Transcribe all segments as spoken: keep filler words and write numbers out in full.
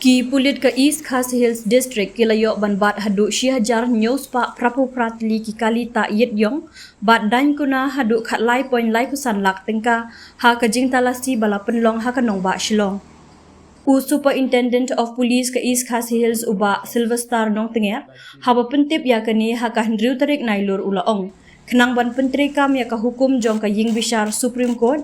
Ki pulit ka East Khasi Hills District ki la ïoh ban bat haduh shi hajar hynñiew spah phra phew phra tylli ki kali ta ïit ïong, bad daiñ kuna haduh khatlai point lai phew san lak tyngka, ha ka jingtalasi ba la pynlong ha ka nongbah Shillong. U Superintendent of Police ka East Khasi Hills u Bah Sylvester Nongtnger, haba pyntip ïa kane ha ka hynriew tarik Nailur u la ong, khnang ban pyntreikam ïa ka hukum jong ka ïing bishar Supreme Court,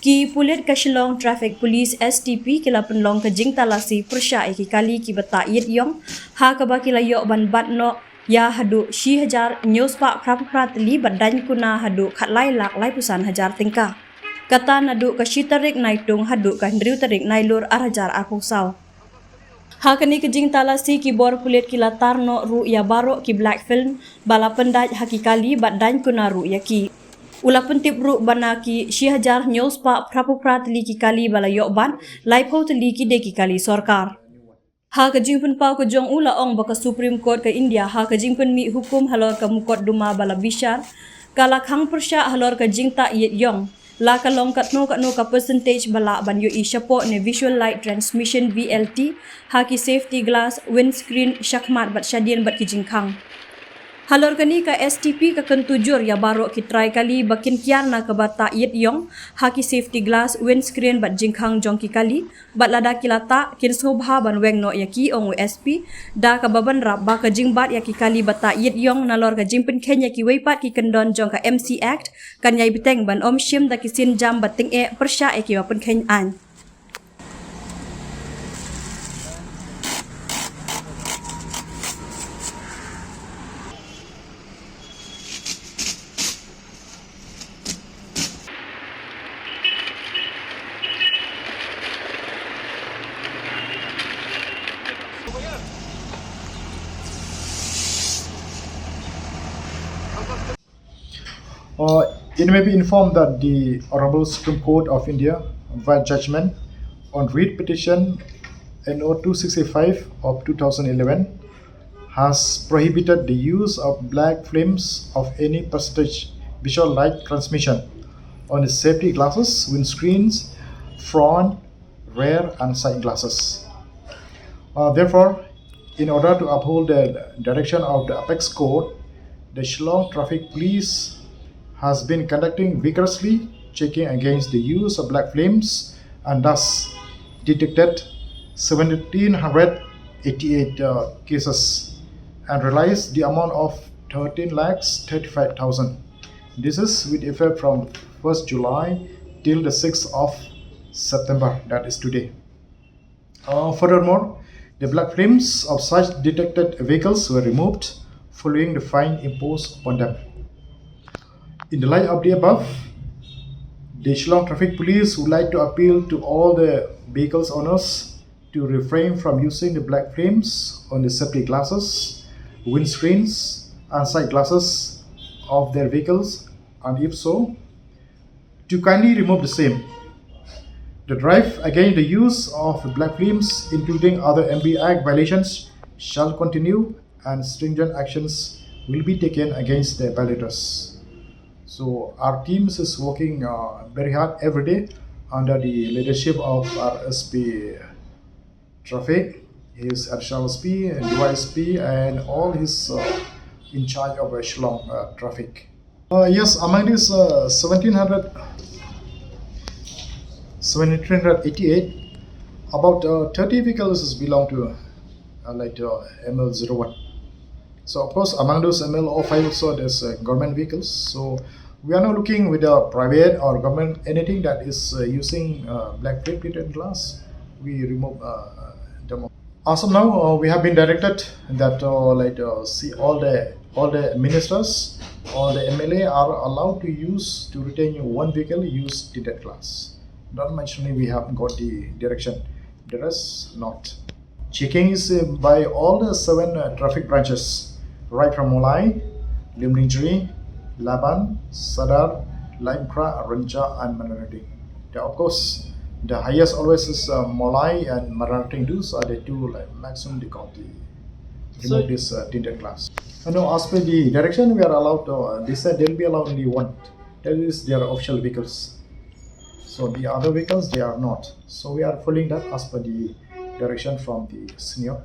ki pulit ka Shillong Traffic Police S T P ki la pynlong ka jingtalasi pyrshah ïa ki kali kiba ta ïit ïong, ha kaba ki la ïoh ban bat noh ïa haduh shi hajar hynñiew spah phra phew phra tylli bad daiñ kuna haduh khatlai lak lai phew san hajar tyngka. Kata naduh ka shi tarik Naitung haduh ka hynriew tarik Nailur ar hajar ar phew saw. Ha kane ka jingtalasi ki bor pulit ki la tar noh ruh ïa baroh ki black film ba la pyndait ha ki kali bad daiñ kuna ruh ïa ki. U la pyntip ruh ba na ki shi hajar hynñiew spah phra phew phra tylli ki kali ba la ïoh bat, lai phew tylli ki dei ki kali sorkar. Ha ka jingpynpaw ka jong u la ong ba ka Supreme Court ka India ha ka jingpynmih hukum halor ka mukotduma ba la bishar, ka la khang pyrshah halor ka jingta ïit ïong, la ka long katno katno ka percentage ba lah ban ïohi shapoh ne visual light transmission V L T, ha ki safety glass, windscreen, shakhmat bad shadien bad ki jingkhang. Halor kane ka S T P ka kyntu jur ïa baroh ki trai kali ba kin kiar na kaba ta ïit ïong, ha ki safety glass, windscreen bad jingkhang jong ki kali, bad lada ki la ta, kin sngewbha ban weng noh ïa ki, ong u S P, da kaba bynrap ba ka jingbat ïa ki kali ba ta ïit ïong nalor ka jingpynkheiñ ïa kiwei pat ki kyndon jong ka M C Act, kan ïai bteng ban ym shim da ki sienjam ba tyngeh pyrshah ïa kiba pynkheiñ aiñ. Uh, it may be informed that the Honorable Supreme Court of India, via judgment on writ petition N O two sixty-five of two thousand eleven, has prohibited the use of black films of any percentage visual light transmission on the safety glasses, windscreens, front, rear, and side glasses. Uh, therefore, in order to uphold the direction of the apex court, the Shillong Traffic Police has been conducting vigorously checking against the use of black films and thus detected seventeen hundred eighty-eight, uh, cases and realized the amount of thirteen lakhs thirty-five thousand. This is with effect from first July till the sixth of September, that is today. Uh, furthermore, the black flames of such detected vehicles were removed following the fine imposed upon them. In the light of the above, the Shillong Traffic Police would like to appeal to all the vehicles owners to refrain from using the black flames on the safety glasses, windscreens, and side glasses of their vehicles, and if so, to kindly remove the same. The drive against the use of black flames, including other M V Act violations, shall continue and stringent actions will be taken against the violators. So our teams is working, uh, very hard every day under the leadership of our S P Traffic, his additional S P, D Y S P, and all his, uh, in charge of, uh, Shillong, uh, traffic. Uh, yes, among these, uh, seventeen hundred, seventeen hundred eighty-eight, about, uh, thirty vehicles is belong to, uh, like, uh, M L zero one. So of course, among those M L zero five also, there's, uh, government vehicles. So we are not looking with a private or government anything that is, uh, using, uh, black plate tinted glass. We remove, uh, them. As of now, uh, we have been directed that, uh, like, uh, see, all the, all the ministers, all the M L A are allowed to use, to retain one vehicle, use tinted glass. That much only we have got the direction. The rest not. Checking is, uh, by all the seven, uh, traffic branches, right from Mawlai, Lumdiengjri, Laban, Sadar, Laitumkhrah, Rynjah, and Madanrting. The, of course, the highest always is, uh, Mawlai and Madanrting. Those are the two, like, maximum they got the, so remove this, uh, tinted glass. Uh, no, as per the direction, we are allowed to, uh, they said they'll be allowed only one. That is their official vehicles. So the other vehicles, they are not. So we are following that as per the direction from the sniot.